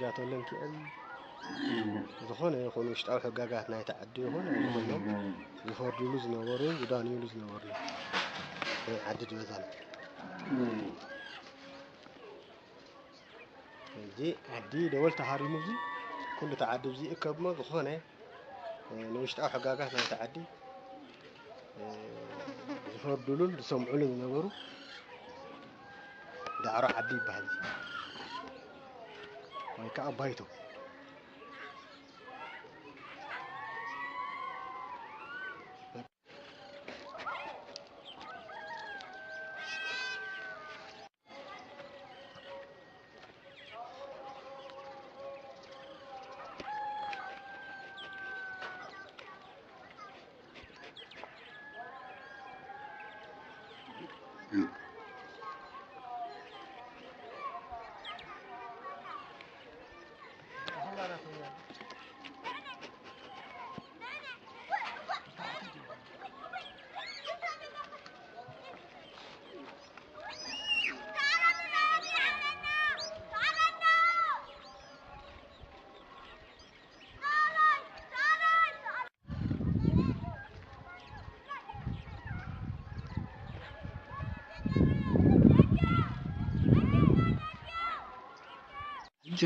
ጋቶለን ክእን ዝኾነ ይኹን ውሽጣዊ ሕጋጋት ናይቲ ዓዲ ይኹን ዝኾኖም ዝፈርድሉ ዝነበሩ፣ ዝዳንዩሉ ዝነበሩ ናይ ዓዲ ድበዛን። እዚ ዓዲ ደወል ተሃሪሙ፣ እዚ ኩሉ እቲ ዓዲ እዚ ይእከብሞ ዝኾነ ንውሽጣዊ ሕጋጋት ናይቲ ዓዲ ዝፈርዱሉን ዝሰምዑሉን ዝነበሩ ዳዕሮ ዓዲ ይበሃል፣ ወይ ከዓ ባይቶ።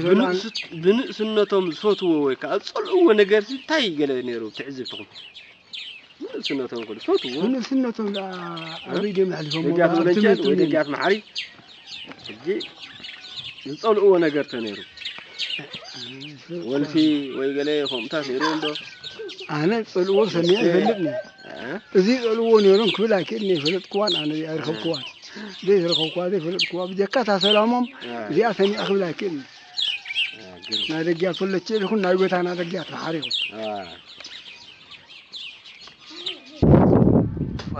ብንእስ-፣ ብንእስነቶም ዝፈትዎ ወይ ከዓ ዝጸልእዎ ነገር እንታይ ገለ ነይሩ ትዕዝብትኹም? ብንእስነቶም ኩሉ ዝፈትዎ። ብንእስነቶም ደኣ እ? ኣበይ ድዮም ኣሕሊፎሞ? ደጊያት ኣብ ወለንቸል ትምህርቲ ወይ ቤት። ደጊያት መሓሪ? ሕጂ ዝጸልእዎ ነገር ተነይሩ? ወልፊ ወይ ገለ ከምኡታት ነይሩ እንዶ? ኣነ ዝጸልእዎ ሰሚዐ እሺ። ይፈልጥ ነይሩ። እ? እዚ ይጸልእዎ ነይሮም ክብል ኣይክእልን እየ፣ ኣይፈለጥክዋን ኣነ ኣይረኸብክዋን። ዘይዝረኸብክዋ ዘይፈለጥክዋ ብጀካ እታ ሰላሞም እ። እዚኣ ሰሚዐ ክብል ኣይክእልን። እ፣ ግርም። ናይ ደጊያት ወለቼ ይኹን ናይ ጎይታና ደጊያት መሓሪ ይኹን። እ።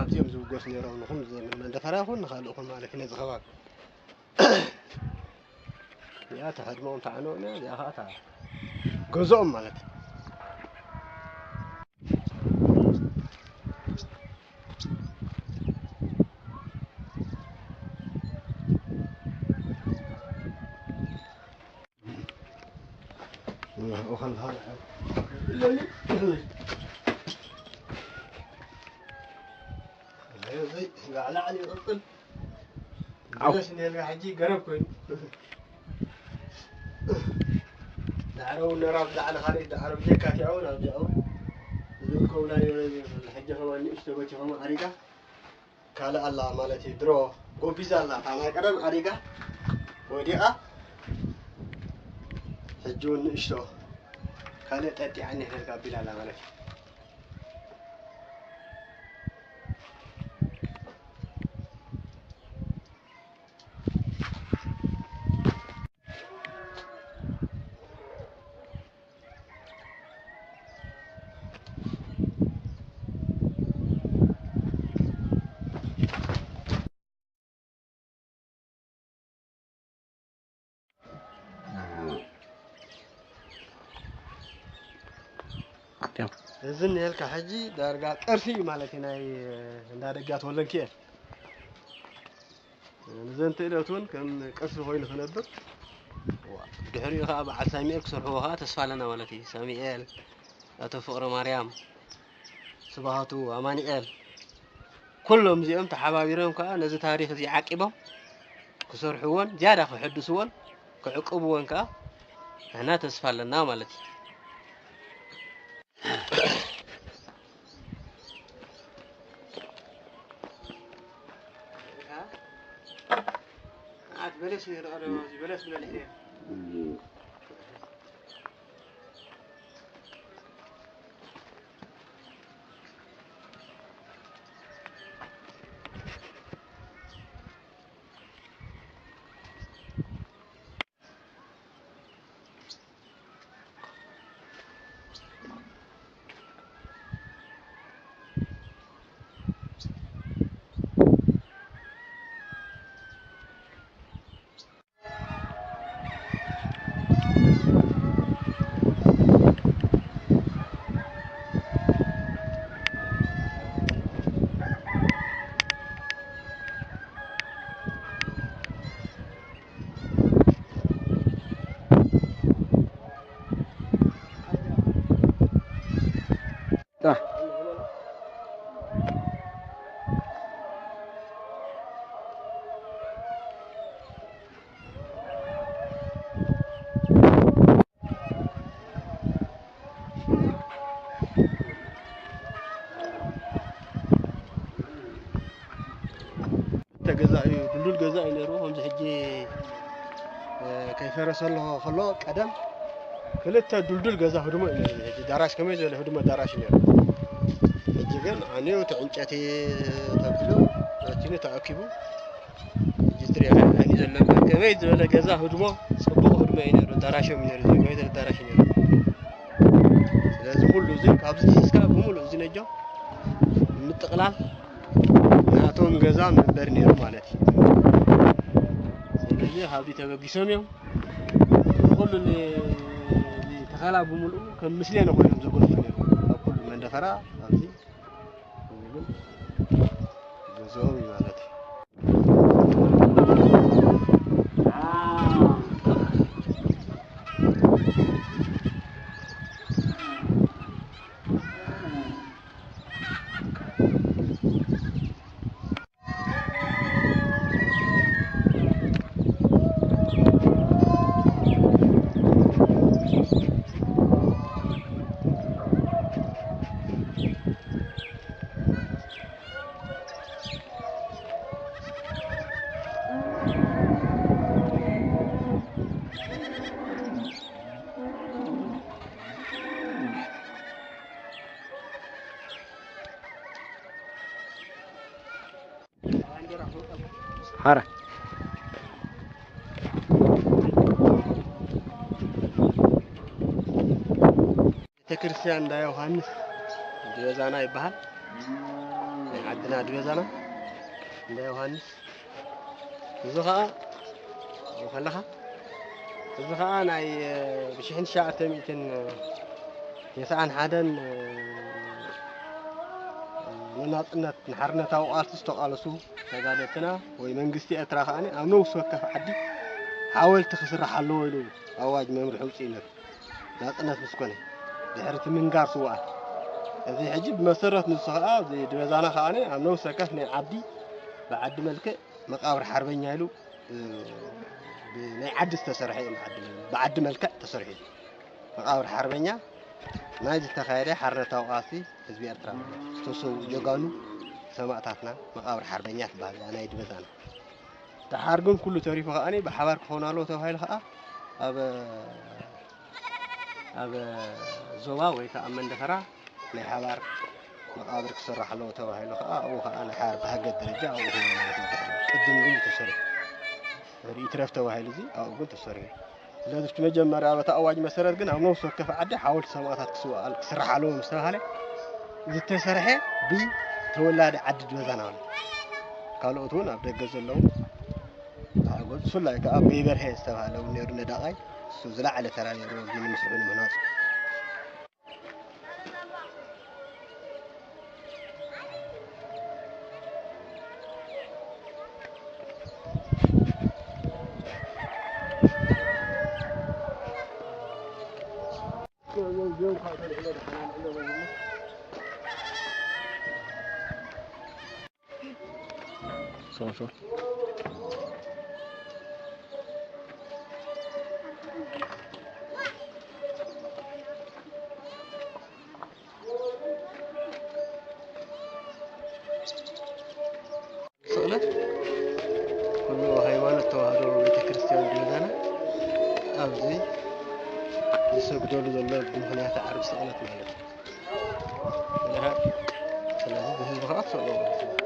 ኣብዚኦም ዝውገሱ ነይሮም ንኹም ዘመን መንደፈራ ይኹን ንኻልእኹም ማለት እዩ ነዚ ከባቢ። እዚኣ እታ ህድሞኦም ተዓንኦም እያ፣ እዚኣ ኸዓ እታ ገዝኦም ማለት እዩ። ላዕሊ ይቕጽል። ዓው። በለስ እንሄልካ ሕጂ ገረብ ኮይኑ። ዳዕሮ እውን ነራብ ላዕሊ ካልእ ዳዕሮ ብጀካ እቲኣ እውን ኣብዚኣ እውን ዝእከቡላ ነይረ። ሕጂ ከማን ንእሽቶ በቲ ከማን ኣሪጋ ካልእ ኣላ ማለት እዩ። ድሮ ጎቢዛ ኣላ። ካብ ናይ ቀደም ኣሪጋ ወዲቓ ሕጂ እውን ንእሽቶ ካልእ ጠጢዓ እንሄልካ ኣቢላ ኣላ ማለት እዩ። እዚ እኒሀልካ ሕጂ ዳርጋ ቅርሲ እዩ ማለት እዩ፣ ናይ እንዳ ደጋት ወለንኪኤል። ንዘንተ ዕለት እውን ከም ቅርሲ ኮይኑ ክነብር፣ ድሕሪኡ ከዓ በዓል ሳሚኤል ክሰርሕዎ ከዓ ተስፋ ኣለና ማለት እዩ። ሳሚኤል፣ ኣቶ ፍቕረ ማርያም፣ ስብሃቱ፣ ኣማኑኤል፣ ኩሎም እዚኦም ተሓባቢሮም ከዓ ነዚ ታሪኽ እዚ ዓቂቦም ክሰርሕዎን ዝያዳ ክሕድስዎን ክዕቅብዎን ከዓ ንሕና ተስፋ ኣለና ማለት እዩ። ኣት በለስ ነይሩ ቀደም ኣብዚ በለስ ዝበልሕ ነይሩ። ገዛ እዩ፣ ድልዱል ገዛ እዩ ነይሩ። ከምዚ ሕጂ፣ እ፣ ከይፈረሰ ኣሎ ከሎ ቀደም ክልተ ድልዱል ገዛ ህድሞ እዩ ነይሩ። ሕጂ ዳራሽ ከመይ ዝበለ ህድሞ ዳራሽ እዩ ነይሩ። ሕጂ ግን ኣንዮ እቲ ዕንጨቲ ተብሎ ረቲኑ ተኣኪቡ። ሕጂ ትሪኦ ኣይኒ ዘለካ ከመይ ዝበለ ገዛ ህድሞ፣ ጽቡቕ ህድሞ እዩ ነይሩ። ዳራሾም እዩ ነይሩ፣ እዚ ከመይ ዝበለ ዳራሽ እዩ ነይሩ። ስለዚ ኩሉ እዚ ካብዚ ሒዝካ ብምሉእ እዚ ነጆ ምጥቕላል ናቶም ገዛ መንበሪ ነይሩ ማለት እዩ። ስለዚ ካብዚ ተበጊሶም እዮም ኩሉ ን-፣ ንተኸላ ብምሉኡ ከም ምስሌነ ኮይኖም ዘገልግሉ ነይሩ። ኣብ ኩሉ መንደፈራ ኣብዚ ግን ገዝኦም እዩ ማለት እዩ። ሓራ። ቤተክርስትያን እንዳ ዮሃንስ ድበዛና ይበሃል። ናይ ዓድና ድበዛና እንዳ ዮሃንስ። እዚ ኸኣ፣ ኣብኡ ከለኻ፣ እዚ ኸኣ ናይ፣ እ፣ ብሽሕን ትሽዓተ ሚእትን ተስዓን ሓደን፣ እ፣ ንናጽነት፣ ንሓርነታዊ ቃልሲ ዝተቓለሱ ተጋደልትና ወይ መንግስቲ ኤርትራ ከኣ ኣብ ነፍሲ ወከፍ ዓዲ ሓወልቲ ክስራሕ ኣለዎ ኢሉ ኣዋጅ መምርሒ ኣውጺኡ ነይሩ። ናጽነት ምስ ኮነ፣ ድሕሪ እቲ ምንጋር ስውኣት። እዚ ሕጂ ብመሰረት ንሱ ከኣ፣ እዚ ድበዛና ከኣ ኣብ ነፍሲ ወከፍ ናይ ዓዲ፣ ብዓዲ መልክዕ መቃብር ሓርበኛ ኢሉ፣ እ፣ ብናይ ዓዲ ዝተሰርሐ እዩ፣ ብዓዲ፣ ብዓዲ መልክዕ ተሰሪሑ እዩ። መቃብር ሓርበኛ ናይ ዝተኻየደ ሓርነታዊ ቃልሲ ህዝቢ ኤርትራ፣ ዝተሰውኡ ጀጋኑ ሰማእታትና መቃብር ሓርበኛ ትበሃል እያ ናይ ድበዛና። ደሓር ግን ኩሉ ተሪፉ ከኣ ብሓባር ክኸውን ኣለዎ ተባሂሉ ከኣ ኣብ፣ ኣብ ዞባ ወይ ከኣ ኣብ መንደፈራ ናይ ሓባር መቃብር ክስራሕ ኣለዎ ተባሂሉ ከኣ ኣብኡ ከኣ ናይ ሓባር ብሃገር ደረጃ ኣብኡ ኮይኑ ማለት እዩ። ቅድም ግን ተሰሪሑ። ድሕሪ ይትረፍ ተባሂሉ እዚ ኣብኡ ግን ተሰሪሑ። ስለዚ እቲ መጀመርያ በቲ ኣዋጅ መሰረት ግን ኣብ ነፍሲ ወከፍ ዓዲ ሓወልቲ ሰማእታት ክስዋ-፣ ክስራሕ ኣለዎ ምስ ተባሃለ ዝተሰርሐ ብተወላዲ ዓዲ ድበዛና ማለት እዩ። ካልኦት እውን ኣብ ደገ ዘለዉ ተሓጎስ፣ ብፍላይ ከዓ በይበርሀ ዝተባሃለ እውን ነይሩ ነዳቓይ፣ እሱ ዝለዓለ ተራ ነይሩ ኣብዚ ንምስርሑ ንምህናፁ። ስቕለት ኩሉ ሃይማኖት ተዋህዶ ቤተክርስትያን ድበዛና ኣብዚ ዝሰግደሉ ዘሎ ብምኽንያት ዓርቢ ስቕለት ማለት እዩ። ስለዚ ብህዝቢ ከዓ ትሰቕሎ ማለት እዩ።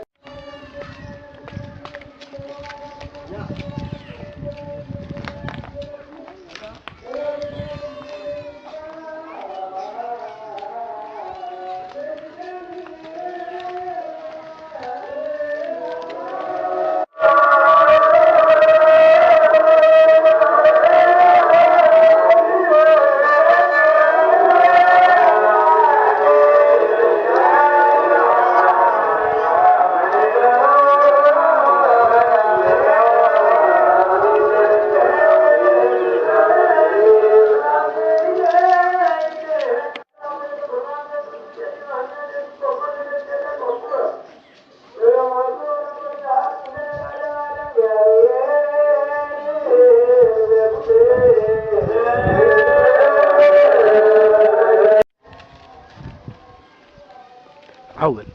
ዓወል።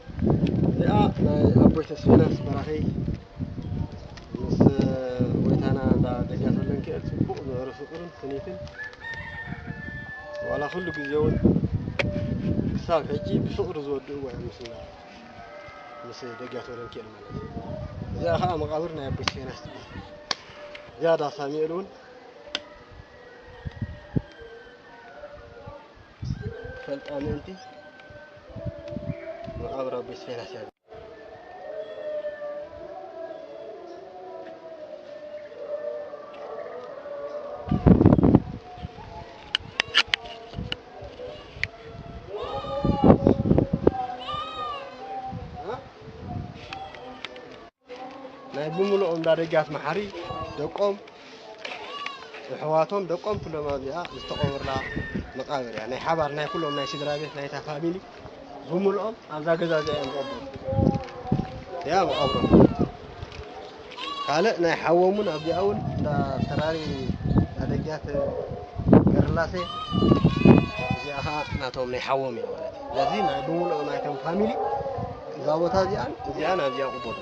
እዚኣ ናይ ኣቦይ ተስፍናስ በራኺ ፍቕርን ስኒትን ዋላ ኩሉ ግዜ እውን ክሳብ ሕጂ ብፍቕሪ ዝወድእዎ እዮም ምስና ምስ ደጊያት ወለንኪኤል ማለት እዩ። እዚኣ ከዓ መቓብር ናይ ኣቦይ ሴናስ ትበሃል። ዝያዳ ሳሚኤል እውን ፈልጣ ምእንቲ መቓብር ኣቦይ ሴናስ እያ። ናይ ብምልኦም እንዳ ደጊያት መሓሪ ደቆም፣ ኣሕዋቶም፣ ደቆም ኩሎም ኣብዚኣ ዝተቐብርላ መቓብር እያ። ናይ ሓባር ናይ ኩሎም ናይ ስድራ ቤት ናይታ ፋሚሊ ብምልኦም ኣብዛ ገዛ እዚኣ እዮም ዝቐበሩ። እዚኣ መቓብሮም። ካልእ ናይ ሓዎም እውን ኣብዚኣ እውን እንዳ ተራሪ እንዳ ደጊያት ገርላሴ፣ እዚኣ ኸዓ ናቶም ናይ ሓዎም እያ ማለት እዩ። ስለዚ ናይ ብምልኦም ናይቶም ፋሚሊ እዛ ቦታ እዚኣን እዚኣን ኣብዚኣ ይቕበሩ።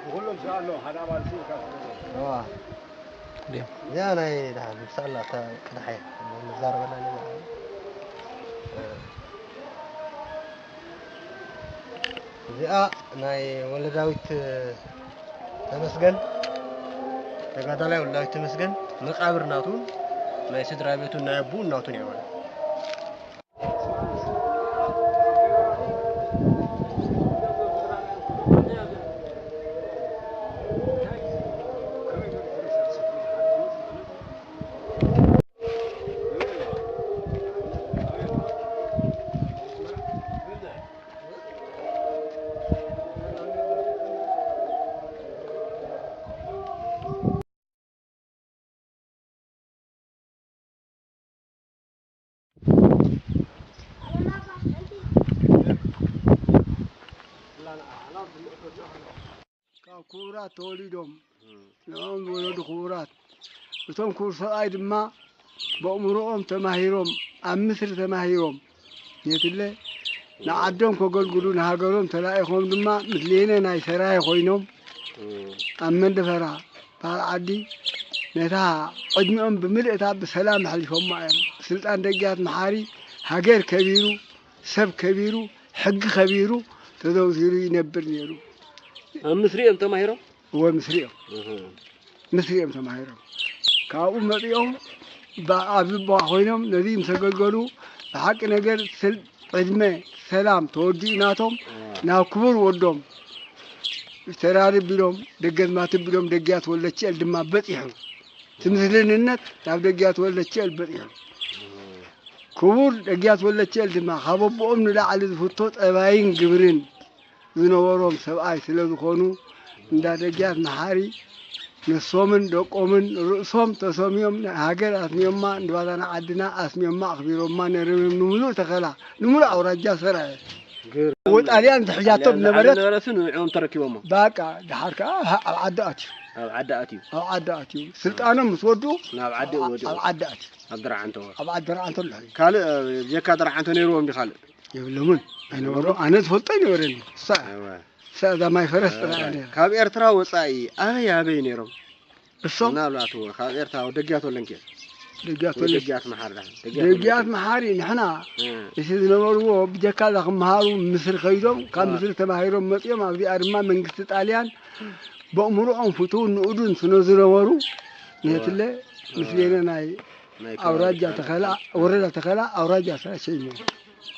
ኩሎም ሰኣሎ ሓደ ኣባል ሲ እዋ። እዚኣ ናይ ደሓን ምሳላ እታ ቅዳሕ እያ። ንዛረበላ ኣለና። እዚኣ ናይ ወልደዳዊት ተመስገን፣ ተጋዳላይ ወልደዳዊት ተመስገን መቃብር ናቱ፣ ናይ ስድራ ቤቱ፣ ናይ ኣቡኡ ናቱን እያ ማለት። ካብ ክቡራት ተወሊዶም ንዕኦም ዝወለዱ ክቡራት፣ እቶም ክቡር ሰብኣይ ድማ ብኣእምሮኦም ተማሂሮም፣ ኣብ ምስሪ ተማሂሮም፣ የትለ ንዓዶም ከገልግሉ ንሃገሮም ተላኢኾም ድማ ምስሌነ ናይ ሰራየ ኮይኖም፣ ኣብ መንደፈራ በዓል ዓዲ ነታ ዕድሚኦም ብምልእታ ብሰላም ኣሕሊፎማ እዮም። ስልጣን ደጊያት መሓሪ ሃገር ከቢሩ፣ ሰብ ከቢሩ፣ ሕጊ ከቢሩ ተዘውቲሩ ይነብር ነይሩ። ኣብ ምስሪ እዮም ተማሂሮም? እወ፣ ምስሪ እዮም። እህ። ምስሪ እዮም ተማሂሮም። ካብኡ መጺኦም ባ-፣ ኣብዚ ቦ ኮይኖም ነዚ ምስ ኣገልገሉ ብሓቂ ነገር ስል-፣ ዕድመ ሰላም ተወዲኡ ናቶም እዋ። ናብ ክቡር ወዶም ተራሪ ቢሎም ደገዝማት ቢሎም ደግያት ወለችኤል ድማ በጺሑ። እቲ ምስልንነት ናብ ደግያት ወለችኤል በጺሑ። እህ። ክቡር ደግያት ወለችኤል ድማ ካብ ኣቦኦም ንላዕሊ ዝፍቶ ጠባይን ግብርን ዝነበሮም ሰብኣይ ስለ ዝኾኑ፣ እንዳ ደግያት መሓሪ ነሶምን ደቆምን ርእሶም ተሰምዮም ንሃገር ኣስሚዮማ፣ ንባታና ዓድና ኣስሚዮማ፣ ኣኽቢሮማ ነይሮም እዮም። ንምሉእ ተኸላ፣ ንምሉእ ኣውራጃ ሰራየ። ግርም። ወጣልያን ዝሕጃቶም ዝነበረት ዝነበረሱ ንዕኦም ተረኪቦሞ። ባቃ፣ ደሓር ከኣ ኣብ ዓዲ ኣትዩ። ኣብ ዓዲ ኣትዩ። ኣብ ዓዲ ኣትዩ። ስልጣኖም ምስ ወዱ ናብ ዓዲ ኣብ፣ ወዲኡ። ኣብ ዓዲ ኣትዩ። ኣብ ደርዓንቶ። ኣብ ዓዲ ደርዓንቶ ኣሎ። ካልእ፣ ጀካ ደርዓንቶ ነይርዎም ድዩ ካልእ? የብሎምን። ኣይነበሮ። ኣነ ዝፈልጦ ኣይነበረን። እሳ፣ እወ። እሳ እዛ ማይ ፈረስ እወ። ጥራሕ እያ ነይራ። ካብ ኤርትራ ወጻኢ ኣበይ ኣበይ ነይሮም? እሶም? ምናልባት እወ፣ ካብ ኤርትራ ወደ ደግያት ወለንኬ? ደግያት ወይ ወለንኬ። ደግያት መሓሪ ዳ? ደግያት ደግያት ወለንኬ። መሓሪ ንሕና እም። እቲ ዝነበርዎ ብጀካ እዛ ክመሃሩ ምስሪ ከይዶም፣ ካብ እወ። ምስሪ ተማሂሮም መጺኦም ኣብዚኣ ድማ መንግስቲ ጣልያን በእምሮኦም ፍቱውን ንኡዱን ስለ ዝነበሩ እወ። ነትለ እወ። ምስሌነ ናይ ናይ ኣውራጃ ከባቢ ተኸላ፣ ወረዳ ተኸላ፣ ኣውራጃ ተኸላ ሸይኑ።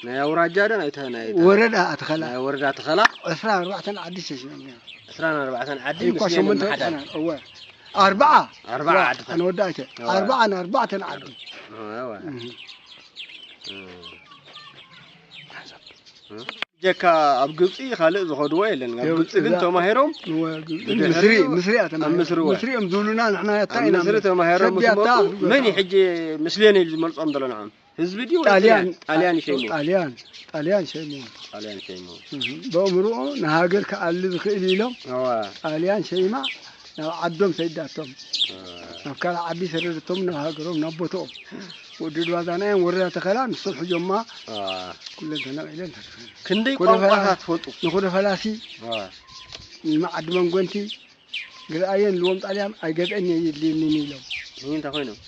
ናይ ኣውራጃ ዶ ናይ ተ-፣ ናይ ተ-፣ ወረዳ ተኸላ። ናይ ወረዳ ተኸላ? ዕስራን ኣርባዕተን ዓዲ ሸይኑ። ዕስራን ኣርባዕተን ዓዲ እኳ ምስሌነ ሸሞንተ ምሓዳር። ዕስራን፣ እወ። ኣርባዓ። ኣርባዓ እወ፣ ዓድታት። ኣነ ወዳእተ። እወ። ኣርባዓን ኣርባዕተን ዓዲ። እወ፣ እወ። እህ። እህ። ጀካ ኣብ ግብፂ ካልእ ዝኸድዎ የለን። ኣብ ግብፂ ግን ተማሂሮም፣ እወ፣ ግብፂ፣ ብድሕሪኡ ምስሪ፣ ምስሪ እያ ኣብ ተማሂሮም። ምስሪ፣ እወ። ምስሪ እዮም ዝብሉና፣ ንሕና ያታ ኣብ ኢና ምስሪ ተማሂሮም ምስ መጡ፣ መን እዩ ሕጂ ምስሌነ ኢሉ ዝመርጾም ዘሎ ንዖም? ህዝቢ ድዩ ወይ ጣልያን? ጣልያን ይሸይሞ? ጣልያን፣ ጣልያን ሸይሞ። ጣልያን ሸይሞ። እህ፣ በእምርኡ ንሃገር ክኣሊ ዝኽእል ኢሎም፣ እወ። ጣልያን ሸይማ ናብ ዓዶም ሰይዳቶም። እወ። ናብ ካልእ ዓዲ ሰደደቶም፣ ናብ ሃገሮም፣ ናብ ቦትኦም። ወዲ ድባዛና እዮም ወረዳ ተኸላ፣ ንሶም ሕጆማ። እወ። ኩለን ተነቒለን ተርፈን። ክንደይ ኩደ ፈላ-፣ ቋንቋታት ትፈልጡ? ንኹደ ፈላሲ፣ እወ። ንመዓዲ መንጎንቲ፣ ግርኣየን ልዎም ጣልያን ኣይገዝአን እየ የድልየንን ኢሎም። እንታይ ኮይኖም?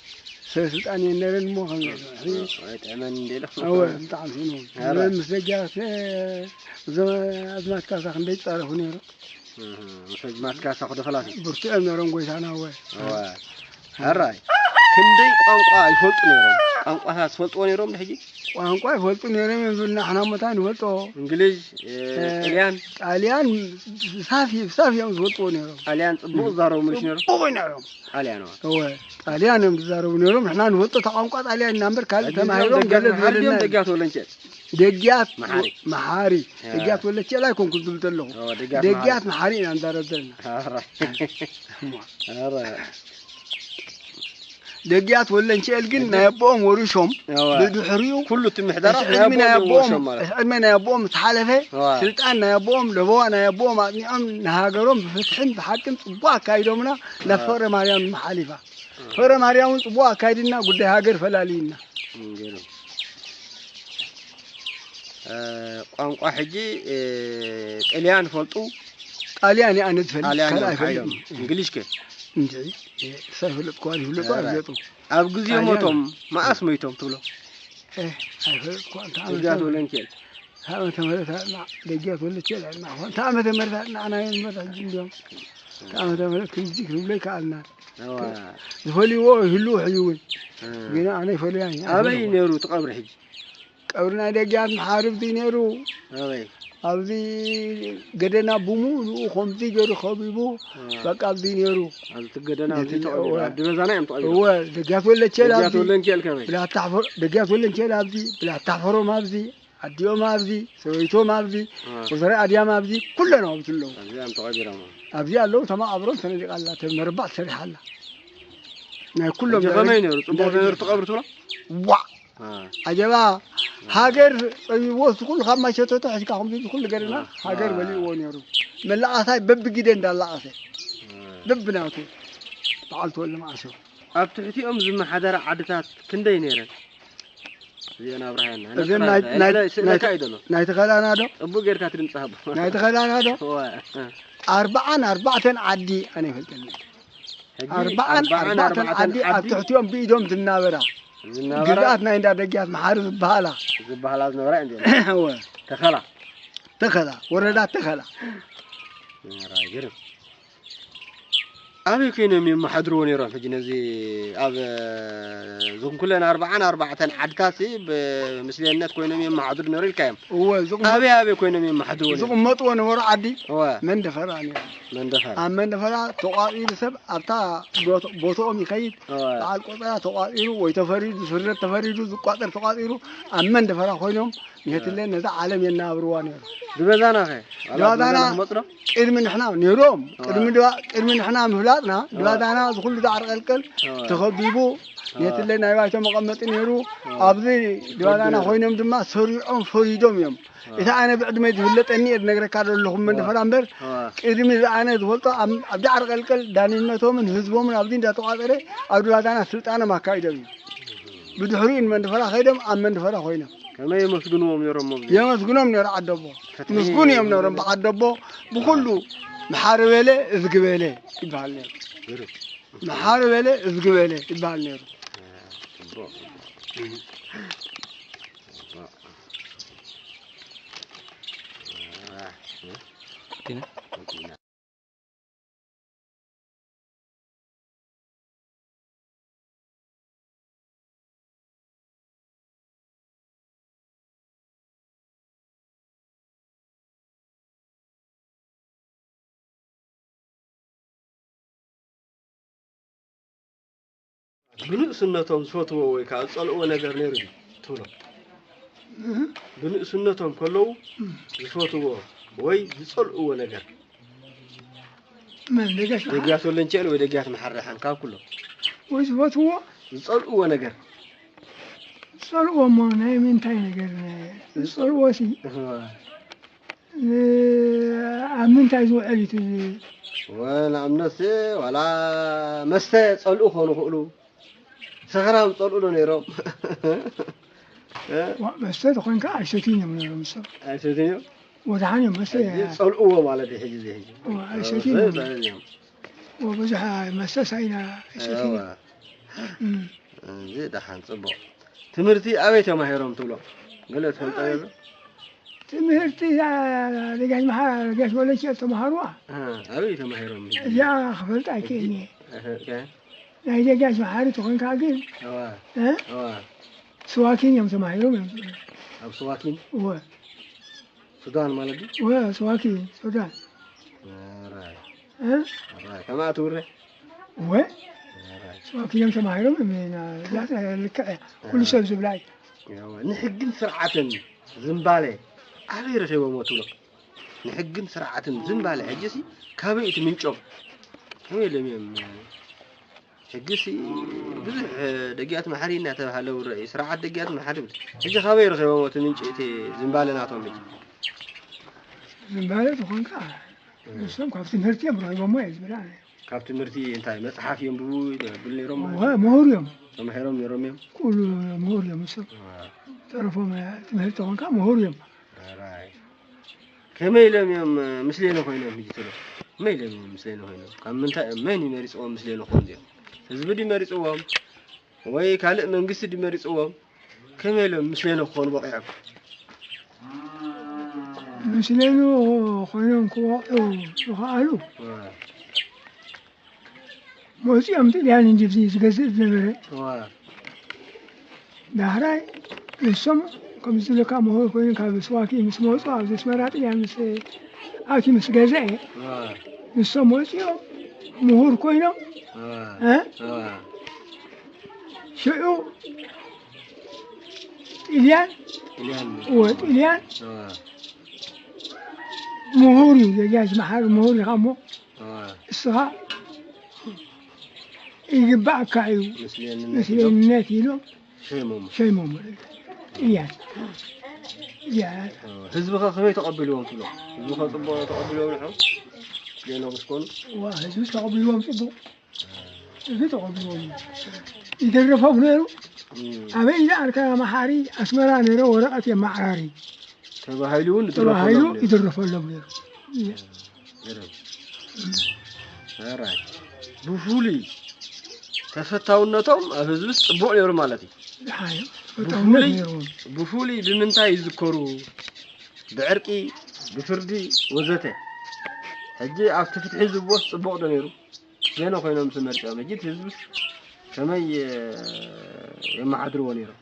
ሰበ ስልጣን እየን ነረን እሞ ከም እወ፣ እወ፣ ኣይጥዕመን እንደ ኢሎም። እወ፣ ብጣዕሚ ስኢኖም። ኧረ። ምስ ደጊያት፣ እዞም ኣዝማት ካሳ ክንደይ ይጻረፉ ነይሮም። እህ፣ ምስ ኣዝማት ካሳ ኩደ ፈላሲ። ብርቱዕ እዮም ነሮም ጎይታና፣ እወ። እወ። ሕራይ። ክንደይ ቋንቋ ይፈልጡ ነይሮም? ቋንቋታት ትፈልጥዎ ነይሮም ንሕጂ? ቋንቋ ይፈልጡ ነይሮም እዮም ዝብልና፣ ንሕና እሞ እንታይ ንፈልጦ? እንግሊዝ፣ እ፣ እ፣ ጥልያን? ጣልያን ብሳፊ፣ ብሳፊ እዮም ዝፈልጥዎ ነይሮም። ጣልያን ጽቡቕ ዝዛረቡ ምንሽ ነይሮም? ጽቡቕ ነይሮም። ጣልያን፣ እወ። እወ፣ ጣልያን እዮም ዝዛረቡ ነይሮም። ንሕና ንፈልጦ እታ ቋንቋ ጣልያን ኢና እምበር፣ ካልእ ሕጂ እዚኦም ተማሂሮም ደጊያት ገለ መሓሪ ድዮም ዝበለና ደጊያት ወለንቸት? ደጊያት መሓሪ። መሓሪ። እ። ደጊያት ወለንቸት ኣይኮንኩን ዝብል ዘለኹ። እወ፣ ደጊያት ደጊያት መሓሪ። መሓሪ ኢና ንዛረብ ዘለና። ኧረ። እሞ። ኧረ። ደጊያት ወለንቸኤል ግን ደጊያት ናይ ኣቦኦም ወሪሶም፣ እወ። ብድሕሪኡ ኩሉ እቲ ምሕደራ እቲ ናይ ዕድመ ናይ ኣቦኦም ኣቦኦም፣ ወርሶም ማለት። እቲ ዕድመ ናይ ኣቦኦም ምስ ሓለፈ፣ እወ። ስልጣን ናይ ኣቦኦም፣ ለበዋ ናይ ኣቦኦም ኣጽኒዖም ንሃገሮም ብፍትሕን ብሓቅን ጽቡቕ ኣካይዶምና ናብ እወ። ፍቕረ ማርያም ንመሓሊፋ። እወ። ፍቕረ ማርያም እውን ጽቡቕ ኣካይድና ጉዳይ ሃገር ፈላልይና። እም፣ ገይሩ። እ፣ ቋንቋ ሕጂ፣ እ፣ ጥልያን ፈልጡ? ጣልያን እየ ኣነ ዝፈልጥ፣ ካልእ እዮም ሓይሎም። ኣይፈልጥን። እንግሊሽ ከ? እንድዒ፣ እ፣ ሳይፈለጥኩ ኣይፍለጡ፣ ኧረ። ኣይፍለጡ። ኣብ ግዜ ጣልያን። ሞቶም መኣስ ሞይቶም ትብሎ? እ፣ ኣይፈለጥኩ፣ እንታይ ደጊያት ዓመት ወለንቸኤል። እንታይ ዓመተ ምህረት ኣልና፣ ደጊያት ወለንቸኤል ኣልና፣ እንታይ ዓመተ ምህረት ኣልና፣ ኣና እዮም ምህረት ሕጂ እንዲዮም። እንታይ ዓመተ ምህረት ክንድዚ ክንብሎ ኣይከኣልናን። እዋ። ዝፈልይዎ ይህልዉ ሕጂ እውን። እ። ግን ኣነ ይፈልያ እየ፣ ኣበይ ኣይፈልይዎን። ነይሩ እቲ ቀብሪ ሕጂ? ቀብሪ ናይ ደጊያት መሓሪ ኣብዚ ነይሩ። ኣበይ? ኣብዚ ገደና ብምሉኡ ከምዚ ገይሩ ከቢቡ፣ እ። በቃ ኣብዚ ነይሩ። ኣብዚ ገደና ኣብዚ ነቲ ተቐቢሩ። እወ። ኣብ ድበዛና እዮም ተቐቢሮም። እወ፣ ደጊያት ወለንቸኤል ደጊያት ኣብዚ። ወለንቸኤል ከመይ? ብላታ ሕፈር-፣ ደጊያት ወለንቸኤል ኣብዚ፣ ብላታ ሕፈሮም ኣብዚ፣ ኣዲኦም ኣብዚ፣ ሰበይቶም ኣብዚ፣ እ። ወይዘሮ ኣድያም ኣብዚ፣ ኩለን ኣብዚ ኣለዉ። ኣብዚ እዮም ተቐቢሮም። ኣብዚ ኣለዉ፣ እታ መቓብሮም ተነዲቓ ኣላ፣ እታ መረባ ተሰሪሓ ኣላ። ናይ ኩሎም ሕጂ ከመይ ነይሩ? ጽቡቕ እንዳበለ ነይሩ እቲ ቀብሪ ትብሎ? ዋዕ! እ። ዓጀባ፣ ሃገር ጸቢብዎ፣ እቲ ኩሉ ካብ ማሸተቶ ሕጅካ ከምዚ ኩሉ ገርና እ። ሃገር እ። በሊዕዎ ነይሩ። መላቓሳይ በብግደ እንዳላቐሰ። እ። በብናቱ በዓል ተወልደ መዓሾ። ኣብ ትሕቲኦም ዝመሓደራ ዓድታት ክንደይ ነይረን? እዚአን ኣብርሃና። እዘን ናይ፣ ነጥራታ፣ ናይ፣ ናይ፣ ስእለካ ናይ፣ እዩ ዘሎ። ናይ ተኸላና ዶ? ጽቡቕ ጌርካ ትድምጻ ሃቦ። ናይ ተኸላና ዶ? እወ። ኣርብዓን ኣርባዕተን ዓዲ ኣነ ይፈልጠኒ። ሕጂ ኣርብዓን ኣርባዕን ኣርባዕተን ኣርባዕተን ዓዲ ኣብ ዓዲ ትሕቲኦም ብኢዶም ዝናበራ። ዝናበራ። ግዝኣት ናይ እንዳ ደጊያት መሓሪ ዝበሃላ። ዝበሃላ ዝነበራ እየን እዚአን። እወ። ተኸላ። ተኸላ፣ ወረዳ ተኸላ። ኧረ፣ ግርም። ኣበይ ኮይኖም የመሓድርዎ ነይሮም? ሕጂ ነዚ ኣብ፣ እዞም ኩለን ኣርብዓን ኣርባዕተን ዓድታትሲ ብምስሌነት ኮይኖም የመሓድሩ ነይሩ ኢልካዮም። እወ፣ ዝቕመ-፣ ኣበይ ኣበይ ኮይኖም የመሓድርዎ ነይሮም? ዝቕመጥዎ ነበሩ ዓዲ እወ። መንደፈራ ነይሩ። መንደፈራ። ኣብ መንደፈራ ተቋጺሩ ሰብ ኣብታ ቦት-፣ ቦትኦም ይኸይድ። እወ። በዓል ቆጸራ ተቋጺሩ ወይ ተፈሪዱ፣ ስርደት ተፈሪዱ ዝቋጸር ተቋጺሩ ኣብ መንደፈራ ኮይኖም የትለ ነዛ ዓለም የናብርዋ ነይሩ። ድበዛና ኸ? ድባዛና ድበዛና ክመጽ ዶ? ቅድሚ ንሕና ነይሮም። እዋ። ቅድሚ ድባ-፣ ቅድሚ ንሕና ምፍላጥና እዋ። ድባዛና እዚ ኩሉ ዳዕር ቀልቀል እዋ። ተኸቢቡ እዋ። የትለ ናይ ባይቶ መቐመጢ ነይሩ። እዋ። ኣብዚ ድባዛና ከቢሩ። ኮይኖም ድማ ሰሪዖም ፈሪዶም እዮም። እዋ። እቲ ኣነ ብዕድመይ ዝፍለጠኒ እየ ዝነግረካ ዘለኹ እዋ። መንደፈራ እምበር እዋ። ቅድሚ እዚ ኣነ ዝፈልጦ ኣብ፣ ኣብ ዳዕር ቀልቀል ዳንነቶምን ህዝቦምን ኣብዚ እንዳተቋጸረ ኣብ ድባዛና ስልጣኖም ኣካይዶም እዮም። ብድሕሪኡ ንመንደፈራ ከይዶም ኣብ መንደፈራ ኮይኖም። ከመይ የመስግንዎም ነይሮም ኣብዚ? የመስግኖም ነይሩ ዓደቦ። ፍትሒ ምስጉን እዮም ነይሮም ብዓደቦ። ብኹሉ መሓሪ በለ እዝጊ በለ ይበሃል ነይሩ። ግርም። መሓሪ በለ እዝጊ በለ ይበሃል ነይሩ። ጽቡቕ። ጽቡቕ። ብንእስነቶም ዝፈትዎ ወይ ከኣ ዝጸልእዎ ነገር ነይሩ ድዩ ትብሎ? ብንእስነቶም ከለዉ ዝፈትዎ ወይ ዝጸልእዎ ነገር? መን? ደጋሽ መሓሪ? ደጊያት ወለንቸል ወይ ደጊያት መሓሪ ሓን ካብ ኩሎም? ወይ ዝፈትዎ? ዝጸልእዎ ነገር? ዝጸልእዎ እሞ ናይ ምንታይ ነገር? ዝጸልእዎ ሲ? እህ። እ፣ ኣብ ምንታይ ዝውዕል እዩ እቲ? ወ-፣ ንኣብነት ዋላ መስተ ጸልኡ ክኾኑ ይኽእሉ። ሰኽራም ጸልኡ ዶ ነይሮም? እ? ዋ፣ መስተ ተኾይንካ ኣይሰትዩን እዮም ነይሮም፣ እሶም። ኣይሰትዩን እዮም? ወድሓን እዮም መስተ ሕጂ ጸልእዎ ማለት እዩ፣ ሕጂ እዚ ሕጂ። ዋ፣ ኣይሰትዩን እዮም። ጸልእዎ እዮም። ዋ፣ ብዙሕ መስተ ሳይና ኣይሰትዩን። እዋ። እም። እዚ ደሓን፣ ጽቡቕ። ትምህርቲ ኣበይ ተማሂሮም ትብሎ? ገለ ትፈልጦ ኣሎ? ትምህርቲ፣ ኣ፣ ደጋሽ መሓ-፣ ደጋሽ ወለቸ ተማሃሩዋ? እ፣ ኣበይ ተማሂሮም? እዚኣ ክፈልጥ ኣይክእልን እየ። እህ፣ እህ። ናይ ደጋሽ መሓሪ ተኾንካ ግን፣ እዋ። እ? እዋ። ስዋኪን እዮም ተማሂሮም እዮም። ኣብ ስዋኪን? እወ። ሱዳን ማለት ድዩ? እወ፣ ስዋኪን፣ ሱዳን። ኣራይ። እ? ኣራይ። ከማኣ ትውረ? እወ። ኣራይ። ስዋኪን እዮም ተማሂሮም እዮም። ና-፣ ና-፣ ልክዕ እያ። ኩሉ ሰብ ዝብላ እዩ። ያው፣ ንሕግን ስርዓትን ዝምባለ ኣበይ ረኺቦምዎ ትብሎ? ንሕግን ስርዓትን ዝምባለ ሕጂሲ ካበይ እቲ ምንጮም? ከመይ ኢሎም እዮም? ሕጊሲ ብዙሕ፣ እ፣ ደጊያት መሓሪ እናተባህለ ውረ እዩ። ስርዓት ደጊያት መሓሪ ይብል። ሕጂ ካበይ ረኺቦምዎ እቲ ምንጪ እቲ ዝምባለ ናቶም ሕጂ? ዝምባለ ዝኾንካ እ። ንሶም ካብ ትምህርቲ እዮም ረኺቦምዎ እየ ዝብል ኣነ። ካብ ትምህርቲ እንታይ መጽሓፍ የንብቡ ይብል ነይሮም ማለት እወ፣ እዩ? ምሁር እዮም። ተማሂሮም ነይሮም እዮም? ኩሉ ምሁር እዮም ንሶም። እወ። ተረፎም፣ እ፣ ትምህርቲ ተኾንካ ምሁር እዮም። ኣራይ። ከመይ ኢሎም እዮም ምስሌነ ኮይኖም ሕጂ ትብሎ? ከመይ ኢሎም እዮም ምስሌነ ኮይኖም? ካብ ምንታይ እዮም? መን እዩ መሪጽዎም ምስሌነ ክኾኑ እዚኦም? ህዝቢ ድዩ መሪጽዎም? ወይ ካልእ መንግስቲ ድዩ መሪጽዎም? ከመይ ኢሎም ምስሌነ ክኾኑ በቒዖም? ምስሌነ ኮይኖም ክበቕዑ ዝኸኣሉ? እ። መፂኦም ጥልያን እንጂ ዝገዝእ ዝነበረ። እዋ። ዳሕራይ ንሶም ከምዚ ዝብለካ ምሁር ኮይኑ ካብ ስዋኪ ምስ መፁ ኣብዚ ኣስመራ ጥልያን ምስ ኣትዩ ምስ ገዝአ እዋ። ንሶም መፂኦም ምሁር ኮይኖም እዋ። እ? እዋ። ሽዑ ጥልያን ጥልያን እወ ጥልያን እዋ። ምሁር እዩ ደጃች መሓሪ ምሁር ኢኻ እሞ እዋ። እስኻ ይግባእካ እዩ ምስሌንነት ኢሎም ምስሌንነት ኢሎም ሸይሞም። ሸይሞም። ጥልያን። ጥልያን። እዋ። ህዝቢ ኸ ከመይ ተቐቢልዎም ትብሎ? ህዝቢ ኸ ጽቡቕ ተቐቢልዎም ንዖም? ምስሌኖም ምስ ኮኑ? እዋ፣ ህዝቢ ተቐቢልዎም ጽቡቕ። ህዝቢ ተቐቢልዎም። ይደረፎም ነይሩ። እም። ኣበይ ኢለ ኣልካ መሓሪ ኣስመራ ነይረ ወረቐት የመዓራሪ። ተባሂሉ እውን ተባሂሉ ይድረፈሎም ነይሩ። ይድረፈሎም ነይሩ። እየ። ገረም። ኣራይ። ብፍሉይ ተፈታውነቶም ኣብ ህዝብስ ጽቡቕ ነይሩ ማለት እዩ። ደሓን እዩ። ተፈታውነት ብፍሉይ፣ ነይርዎም። ብፍሉይ ብምንታይ ይዝከሩ? ብዕርቂ፣ ብፍርዲ ወዘተ። ሕጂ ኣብቲ ፍትሒ ዝብዎስ ጽቡቕ ዶ ነይሩ? ገለ ኮይኖም ተመርጺኦም። ሕጂ እቲ ህዝብስ ከመይ፣ እ፣ የመሓድርዎ ነይሮም?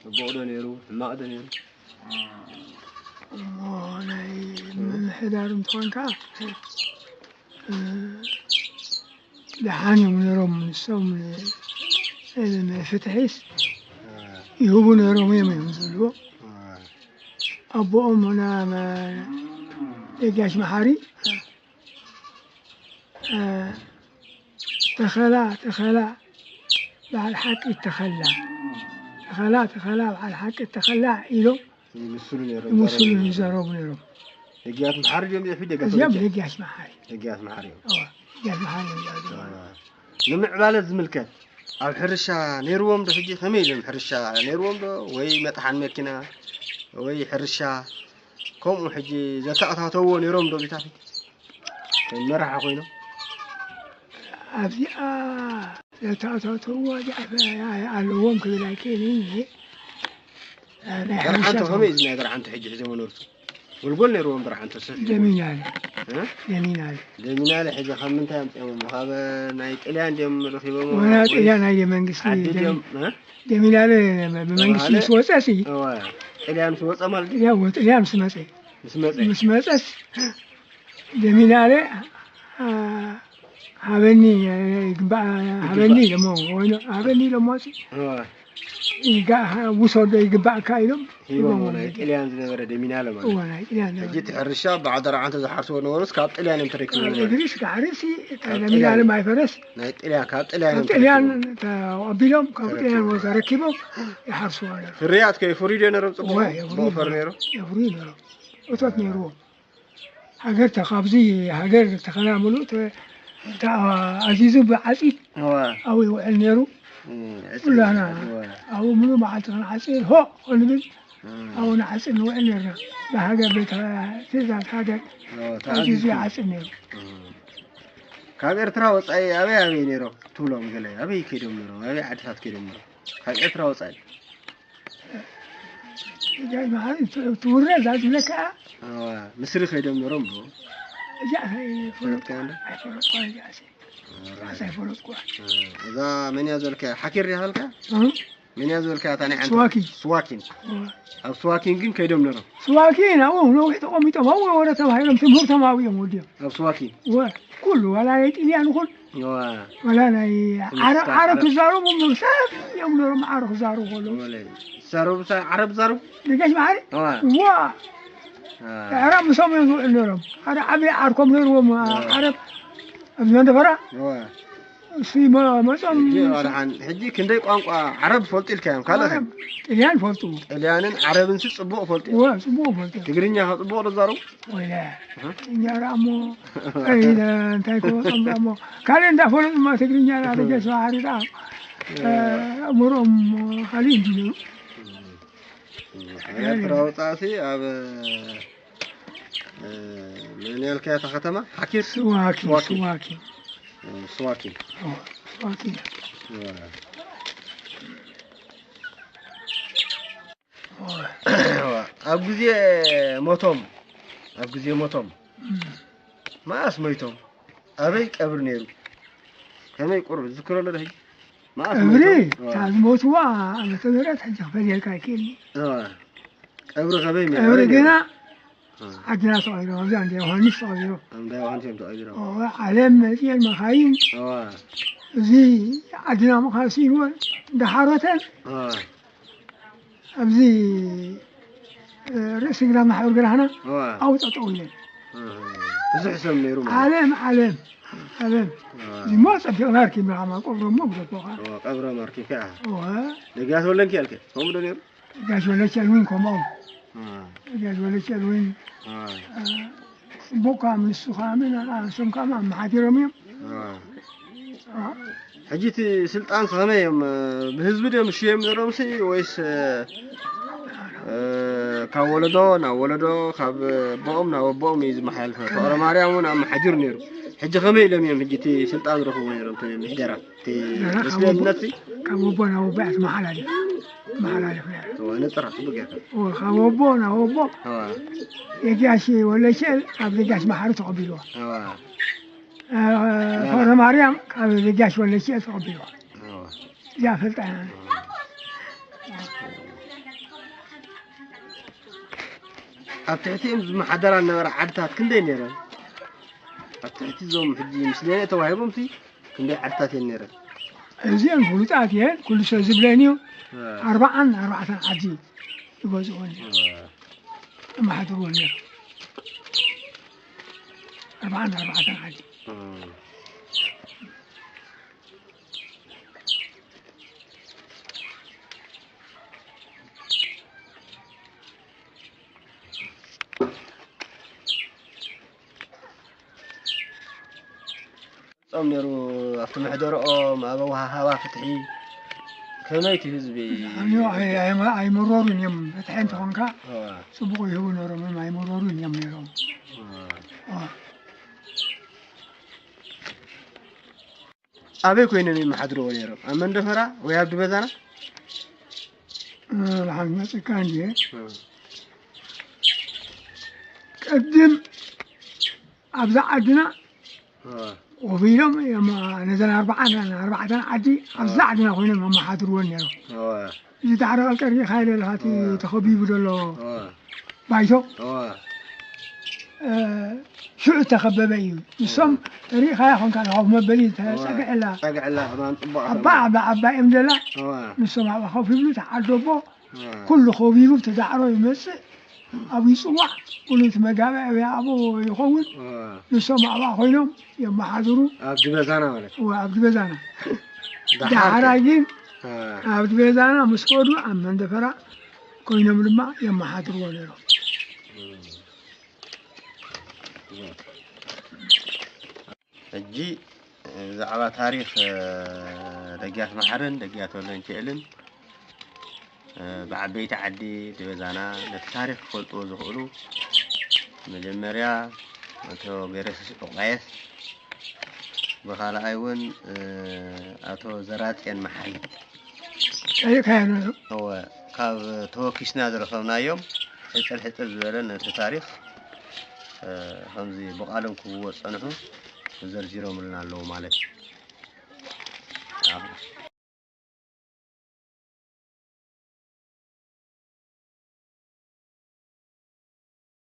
ጽቡቕ ዶ ነይሩ? ሕማቕ ዶ ነይሩ? እሞ ናይ ምምሕዳር እንትኾን ከዓ፣ እ፣ ደሓን እዮም ነይሮም። ንሶም ን-፣ ንፍትሒስ ይህቡ ነይሮም እዮም እዮም ዝብልዎ። ኣቦኦም ና-፣ ና-፣ ደጋሽ መሓሪ እ፣ ተኸላ፣ ተኸላ፣ በዓል ሓቂ ተኸላ። ተኸላ፣ ተኸላ፣ በዓል ሓቂ ተኸላ ኢሎም ይምስሉ ነይሮም፣ ይምስሉ ይዛረቡ ነይሮም። ይዛረቡ ነይሮም። ደጊያት መሓሪ ድዮም? ደፊ ደገ እዚኦም ተወልጀ? ደጊያት መሓሪ። ደጊያት መሓሪ እዮም። እዋ፣ ደጊያት መሓሪ እዮም ዝዛረቡ። እዋ። ንምዕባለ ዝምልከት ኣብ ሕርሻ ነይርዎም ዶ? ሕጂ ከመይ ኢሎም ሕርሻ ነይርዎም ዶ? ወይ መጥሓን መኪና ወይ ሕርሻ ከምኡ ሕጂ ዘተኣታተውዎ ነይሮም ዶ? ቢታፊት ከም መራሒ ኮይኖም ኣብዚኣ ዘተኣታተውዎ ጃዕፈ ኣለዎም ክብል ኣይክእልን እየ። ናይ ደርዓንቶ ሓምሳ ከመይ እዩ ናይ ደርዓንቶ ሕጂ ሒዞም ነርሱ? ጎልጎል ነይርዎም ደርዓንቶ ሰፊሕ። ደሚናለ። እ? ደሚናለ። ደሚናለ ሕጂ ካብ ምንታይ ኣምፂኦም? ካብ ናይ ጥልያን ድዮም ረኺቦም? ወላ ወይስ ጥልያን ናይ መንግስቲ ዓዲ ደሚ-፣ ድዮም? እ? ደሚናለ ብመንግስቲ ተባሃለ? ምስ ወፀ ሲ? እወ። ጥልያን ምስ ወፀ ማለት እዩ? ያው ጥልያን ምስ መፀ። ምስ መፀ? ምስ መፀስ ደሚናለ፣ አ፣ ሃበኒ፣ ግንባ-፣ ይግባእ። ሃበኒ ኢሎሞ፣ ወይኖ፣ ሃበኒ ኢሎሞ ሲ? እወ። ይጋ-፣ ውሰዶ ይግባእካ ኢሎም ሂቦሞ ሂቦሞ ናይ ነይሩ። ጥልያን ዝነበረ ደሚናለ ማለት እዎ፣ እዩ። ናይ ጥልያን ሕጂ ነበረ። እቲ ሕርሻ ብዓደራዓ እንተ ዝሓርስዎ ነበሩስ ካብ ጥልያን እዮም ተረኪቦም ማለት እዩ። እግሪስ ጋሕሪሲ ካብ ደሚናለ ጥልያን ማይ ፈረስ ናይ ጥልያን ካብ ጥልያን ካብ እዮም ጥልያን ተረኪቦም። ተቐቢሎም ካብ ጥልያን ተረኪቦም። ተረኪቦም ይሓርስዎ ነይሩ። ፍርያት ከ የፍርዩ ዶ ነይሮም ጽቡቕ? እወ፣ የፍርዩ ብኦፈር ነይሩ። ነይሩ? የፍርዩ ነይሮም። እቶት ነይርዎም። ሃገር ተ-፣ ካብዚ ሃገር ተኸና ምሉእ ተ-፣ ተኣዚዙ ብዓጺድ እወ። ኣብኡ ይውዕል ነይሩ። እም፣ ዕጽ-፣ ኩላና እወ። ኣብኡ ምሉእ መዓልቲ ክንዓጽድ ሆ ክንብል እም፣ ኣብኡ ንዓጽድ ንውዕል ነርና። ብሃገር ቤት ትእዛዝ ሃገር እወ፣ ኣዚዙ ተኣዚዙ። ይዓጽድ ነይሩ። እም። ካብ ኤርትራ ወጻኢ ኣበይ ኣበይ ነይሮም ትብሎም? ገለ ኣበይ ከይዶም ነይሮም? ኣበይ ዓድታት ከይዶም ነይሮም? ካብ ኤርትራ ወጻኢ። እዛ መዓልቲ ትውረ እዛ ዝብለካ እያ። እዋ፣ ምስሪ ከይዶም ነይሮም ዶ? እዚኣ ኣይፈለጥኩ-፣ ፈለጥካያ እንዶ? ኣይፈለጥኩ እዚኣ እሲ። እዚኣ ኣይፈለጥኩ። እዛ መን እያ ዝበልካ? ሓኪር እያ ዝበልካ? እም? መን እያ ዝበልካ? እታ ናይ ዓንተ-? ስዋኪን። ስዋኪን። እዋ። ኣብ ስዋኪን ግን ከይዶም ነይሮም? ስዋኪን ኣብኡ ነዊሕ ተቐሚጦም ኣብኡ ወረ ተባሂሎም ትምህርቶም ኣብኡ እዮም ወዲኦም። ኣብ ስዋኪን? እወ፣ ኩሉ ዋላ ናይ ጥልያን ይኹን እዋ። ዋላ ናይ ዓረ-፣ ምስታ ዓረብ ዓረብ። ክዛረቡ እዮም ሰብ እዮም ነይሮም ዓረብ ክዛረቡ ከለዉ። ወለ-፣ ዝዛረቡ ሳ-፣ ዓረብ ዝዛረቡ? ደጋሽ መሓሪ? እዋ። እዋ። አ። ኣዕራብ ምሶም እዮም ዝውዕሉ ነይሮም። ሓደ ዓብዪ ዓርኮም ነይርዎም፣ አ። ዓረብ ኣብዚ መንደፈራ። እዋ። እሱ መ-፣ መጾም ሕጂ ዋላ ሓን-፣ ሕጂ ክንደይ ቋንቋ ዓረብ ፈልጡ ኢልካዮም? ካልእ ከ? ዓረብ፣ ጥልያን ፈልጡ። ጥልያንን ዓረብን ሲ ጽቡቕ ፈልጡ እዮም። እዋ፣ ጽቡቕ ፈልጡ። ትግርኛ ከ ጽቡቕ ዶ ዝዛረቡ? ወይለ። እህ? እንጀራ እሞ፣ እይ፣ እንታይ ክወጾም ደኣ እሞ፣ ካልእ እንዳፈለጡ እማ ትግርኛ ና ደገስ ባሕሪ ደኣ፣ እ፣ ኣእምሮኦም ካልእ እንዲ ነይሩ። ኤርትራ ወጻእሲ ኣብ፣ እ፣ መን ያልካያ እታ ከተማ? ሓኪር? ስዋኪ፣ ስዋኪ። ስዋኪ። እ፣ ስዋኪ። ኦ፣ ስዋኪ። እ። ኣብ ግዜ ሞቶም፣ ኣብ ግዜ ሞቶም እም። መኣስ ሞይቶም? ኣበይ ቀብሪ ነይሩ? ከመይ ቁሩብ ዝክሮ ኣሎ ዶ ሕጂ? መኣስ ቀብሪ ሞይቶም? እታ ዝሞትዋ ዓመተ ምህረት ሕጂ ክፈልየልካ ኣይክእልኒ። እዋ። ቀብሪ ከመይ ነይሩ? ቀብሪ ኣበይ ነይሩ? ግና እዋ። ዓድና ተቐቢሮም፣ ኣብዛ እንዳ ዮሃንስ ተቐቢሮም። ኣብ እንዳ ዮሃንስ እዮም ተቐቢሮም። እዋ፣ ዓለም መፅየን መኻይን እዋ። እዚ ዓድና ምዃን ስኢንወን እንዳሓሮተን እዋ። ኣብዚ፣ እ፣ ርእሲ ግዳም ማሕበር ግራህና እዋ። ኣብኡ ጠጠው ኢለን። እህ፣ ብዙሕ ሰብ ነይሩ ማለት። ዓለም፣ ዓለም፣ ዓለም። እዋ። እዚሞ ጸቢቕና ኣርኪብና፣ ከማ ቀብሮሞ ግደቦኻ። እዋ፣ ቀብሮም ኣርኪብካ ኢኻ። እዋ። ደጋስ ወለንኪ ኣልከ፣ ከምኡ ዶ ነይሩ? ደጋሽ ወለቸ እውን ከምኦም። እዋ። ደጋሽ ወለቸ እውን፣ እዋ። እ፣ ጽቡቕ ከኣ፣ ንሱ ከኣ፣ ምን፣ እ፣ እሶም ከኣ ኣመሓዲሮም እዮም። እዋ። እዋ። ሕጂ እቲ ስልጣን ከመይ እዮም? ብህዝቢ ድዮም ዝሽየም ነይሮምሲ ወይስ፣ እ፣ ካብ ወለዶ ናብ ወለዶ፣ ካብ ኣቦኦም ናብ ኣቦኦም እዩ ዝመሓላልፍ? ፍቕረ ማርያም እውን ኣመሓዲሩ ነይሩ። ሕጂ ከመይ ኢሎም እዮም ሕጂ እቲ ስልጣን ዝረኽቡ ነይሮም? እቲ ምሕደራ፣ እቲ ደራ ካብ ኣቦ፣ ምስለነትሲ? ካብ ኣቦ ናብ ኣቦ እያ ትመሓላልፍ፣ ትመሓላልፍ ነይራ። እዋ፣ ንጽራ ጽቡቕ ጌርካ። እዋ፣ ካብ ኣቦ ናብ ኣቦ እዋ። ደጋሽ ወለቸ ካብ ደጋሽ መሓሪ ተቐቢልዋ። እዋ። እ፣ ፍቕረ ማርያም ካብ ደጋሽ ወለቸ ተቐቢልዋ። እዋ። እዚኣ ፈልጣ ኢና። ኣብ ትሕቲኦም ዝመሓደራ ዝነበራ ዓድታት ክንደይ ነይረን? ኣብ ትሕቲ እዞም ሕጂ ምስለኔ ተዋሂቦምሲ ክንደይ ዓድታት እየን ነይረን? እዚአን ፍሉጣት እየን፣ ኩሉ ሰብ ዝብለን እዩ። እ። ኣርባዓን ኣርባዕተን ዓዲ ይገዝኡወን ነይሮም። እ። የመሓድርወን ነይሮም። ኣርባዓን ኣርባዕተን ዓዲ። እ። ጾም ነይሩ ኣብቲ ምሕደርኦም፣ ኣብ ኣወሃሃባ ፍትሒ ከመይ እቲ ህዝቢ? ኣይ-፣ ኣይ-፣ ኣይመረሩን እዮም። ፍትሒ እንተኾንካ እዋ። ጽቡቕ ይህቡ ነይሮም፣ እዮም ኣይመረሩን እዮም ነይሮም። እዋ። እዋ። ኣበይ ኮይኖም ይመሓድርዎ ነይሮም? ኣብ መንደፈራ ወይ ኣብ ድበዛና? እ፣ ብሓቂ መጺእካ እንድየ። እ። ቅድም ኣብዛ ዓድና እ። ኮፍ ኢሎም እዮም፣ ነዘን ኣርባዓን ኣርባዕተን ዓዲ ኣብዛ ዓድና ኮይኖም የመሓድርወን ነይሮም። እ። እዚ ዳዕረ ቀልቀል ርኢኻ ኢለ ኣለኻ፣ እቲ እ። ተኸቢቡ ዘሎ እ። ባይቶ። እ። ሽዑ እተኸበበ እዩ። ንሶም ርኢኻያ ኾንካ፣ ኮፍ መበሊ ተጸግዐላ። ጸግዕላ ከማን ጽቡቕ ዓባ ዓባ ዓባ እዮም ደላ። ንሶም ኣብኣ ኮፍ ይብሉ፣ ተዓደቦ ኩሉ ከቢቡ ተዳዕሮ ይመጽእ። ኣብኡ ይጽዋዕ፣ ኩሉ እቲ መጋበ ኣብያ ኣብኡ ይኸውን። ንሶም ኣብኣ ኮይኖም የመሓድሩ። ኣብ ድበዛና ማለት እዩ። እወ፣ ኣብ ድበዛና። ዳሓራ ግን ኣብ ድበዛና ምስ ከዱ ኣብ መንደፈራ ኮይኖም ድማ የመሓድርዎ ነይሮም። ሕጂ ብዛዕባ ታሪኽ ደጊያት መሓርን ደጊያት ወልደንኪኤልን ብዓበይቲ ዓዲ ድበዛና ነቲ ታሪኽ ክፈልጥዎ ዝኽእሉ መጀመርያ ኣቶ ገረሱስ ዑቃየስ፣ ብኻልኣይ እውን ኣቶ ዘራጽዮን መሓሪ ጠይቕካዮ ነይሩ። እወ፣ ካብ ተወኪስና ዝረኸብናዮም ሕጽር ሕጽር ዝበለ ነቲ ታሪኽ ከምዚ ብቓሎም ክብዎ ጸንሑ ዘርዚሮምልና ኣለዉ ማለት እዩ።